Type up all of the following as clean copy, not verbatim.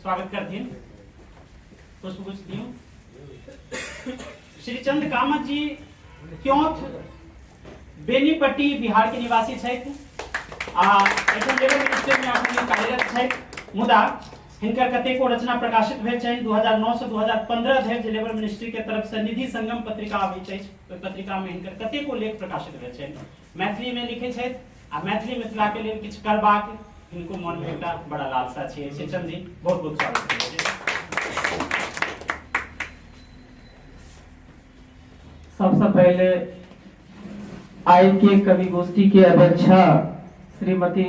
स्वागत करथिन। पुष्पगुच्छ दियौ। श्रीचंद कामत जी क्योंथ बेनीपट्टी बिहार के निवासी छथि आ एखन लेबर मिनिस्ट्री में अखन कार्यरत छथि, मुदा हिनकर कतेको रचना प्रकाशित भेल छनि। 2009 से 2015 धरि जे लेबर मिनिस्ट्री के तरफ से निधि संगम पत्रिका अबैत अछि, ओहि पत्रिका में हिनकर कतेको लेख प्रकाशित भेल छनि। मैथिली में लिखै छथि आ मैथिली मिथिला के लेल किछु करबाक हिनको मन में एकटा बड़ा लालसा छै। श्रीचंद जी बहुत बहुत स्वागत करै छी। सबसे पहले आई के कवि गोष्ठी के अध्यक्षा श्रीमती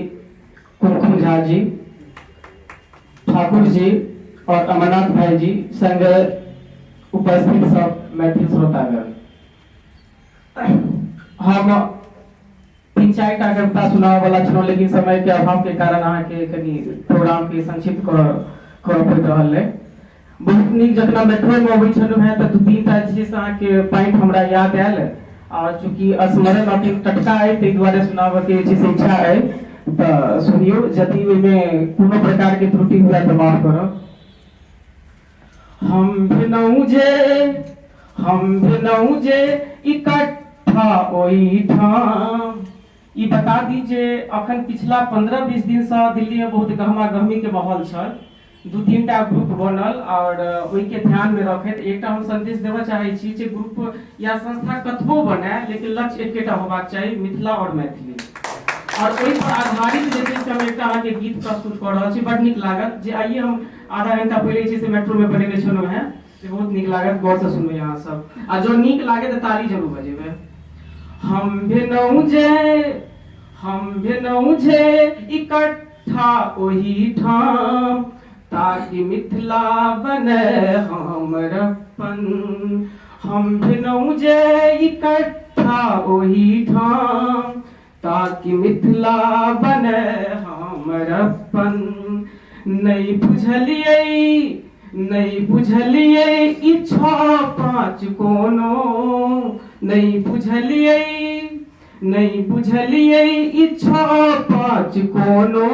कुमकुम झा जी, ठाकुर जी और अमरनाथ भाई जी संग उपस्थित सब मैथिल श्रोतागण, हम तीन चारि टा कविता सुनाबऽ वाला छलहुँ, लेकिन समय के अभाव के कारण अहाँके कनि प्रोग्राम के संक्षिप्त करऽ करऽ पड़ि रहल अइ। बहुत नीक, जखन मेट्रोमे अबै छलहुँ हेँ तऽ दू तीन टा जे छै से अहाँके पॉइंट हमरा याद आयल, आओर चूँकि स्मरण अखन टटका अइ ताहि दुआरे सुनाबऽके जे छै से इच्छा अइ, तऽ सुनियौ। यदि ओहिमे कोनो प्रकारके त्रुटि हुए तऽ माफ करब। हम भेलहुँ जे, हम भेलहुँ जे इकट्ठा ओहिठाम। ई बता दी जे अखन पिछला 15-20 दिनसँ दिल्लीमे बहुत गहमा गहमीके माहौल छल। दू तीन टा ग्रुप बनल आओर ओहिके ध्यानमे रखैत एकटा हम संदेश देबऽ चाहै छी जे ग्रुप या संस्था कतबो बनय, लेकिन लक्ष्य एकेटा होबाक चाही, मिथिला आओर मैथिली। आओर ओहि पर आधारित जे छै से हम एकटा अहाँके गीत प्रस्तुत कऽ रहल छी। बड नीक लागत, जे आइए हम आधा घंटा पहिले जे छै से मेट्रोमे बनेने छलहुँ हेँ, से बहुत नीक लागत। गौरसँ सुनबै अहाँ सब, आ जँ नीक लागे तऽ ताली जरूर बजेबै। हम भेलहुँ जे, हम भेलहुँ जे इकट्ठा ओहिठाम, ताकि मिथिला बने हमर अपन। हम भेलहुँ जे इकट्ठा ओहिठाम, ताकि मिथिला बने हमर अपन। नहि बुझलियै, नहि बुझलियै ई छओ पाँच कोनो, नहि बुझलियै, नहि बुझलियै ई छओ पाँच कोनो,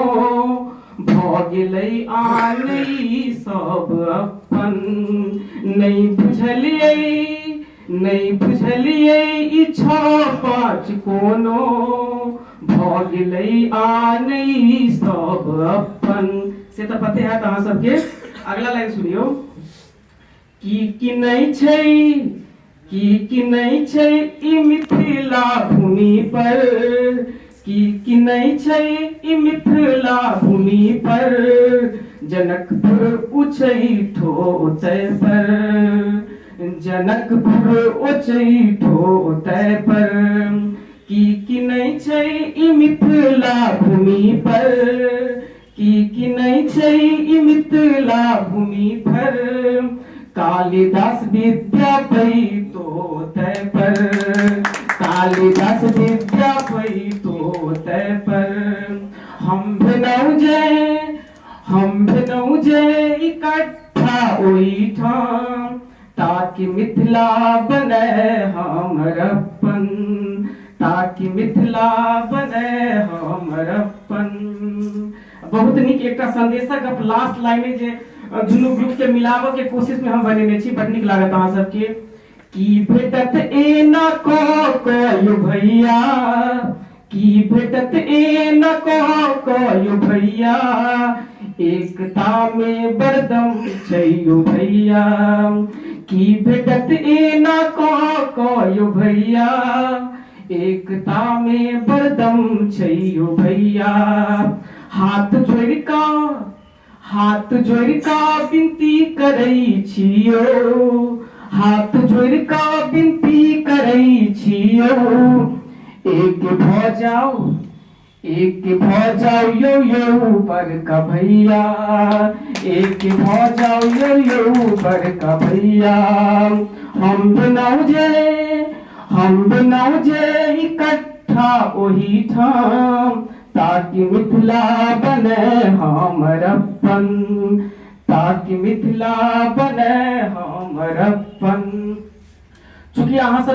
भऽ गेलै आन ई सब अपन। नहि बुझलियै, नहि बुझलियै ई छओ पाँच कोनो, भऽ गेलै आन ई सब अपन। से तऽ पते हैत अहाँ सबके। अगला लाइन सुनियौ। की किनै छै, की किनै छै ई मिथिला भूमि पर, की किनै छै ई मिथिला भूमि पर, जनकपुर उचैठो पर, जनकपुर उचैठो पर। की किनै छै ई मिथिला भूमि पर, की किनै छै ई मिथिला भूमि पर, कालिदास विद्यापैतो तै पर, कालिदास विद्यापैतो तै पर। हम भेलहुँ जे, हम भेलहुँ जे इकट्ठा ओहिठाम, ताकि मिथिला बने हमर अपन, ताकि मिथिला बने हमर अपन। बहुत नीक एकटा संदेशक गप लास्ट लाइन जे दुनू ग्रुप के मिलाबऽ के कोशिश में हम बनेने छी, बड नीक लागत अहाँ सबके। की भेटत एना कऽ भैया, की भेटत एना कऽ यौ भैया, एकता में बरदम छै यौ भैया। की भेटत एना कऽ यौ भैया, एकता में बरदम छै यौ भैया। हाथ जोड़ि कऽ, हाथ जोड़ि कऽ विनती करै छियौ, हाथ जोड़ि कऽ विनती करै छियौ, एक भऽ जाउ, एक भऽ जाउ यौ यौ बड़का भैया, एक भऽ जाउ यौ यौ बड़का भैया। हम भेलहुँ जे, हम भेलहुँ जे इकट्ठा ओहिठाम, ताकि मिथिला बने हमर अपन, ताकि मिथिला बने हमर अपन। चूँकि अहाँ सब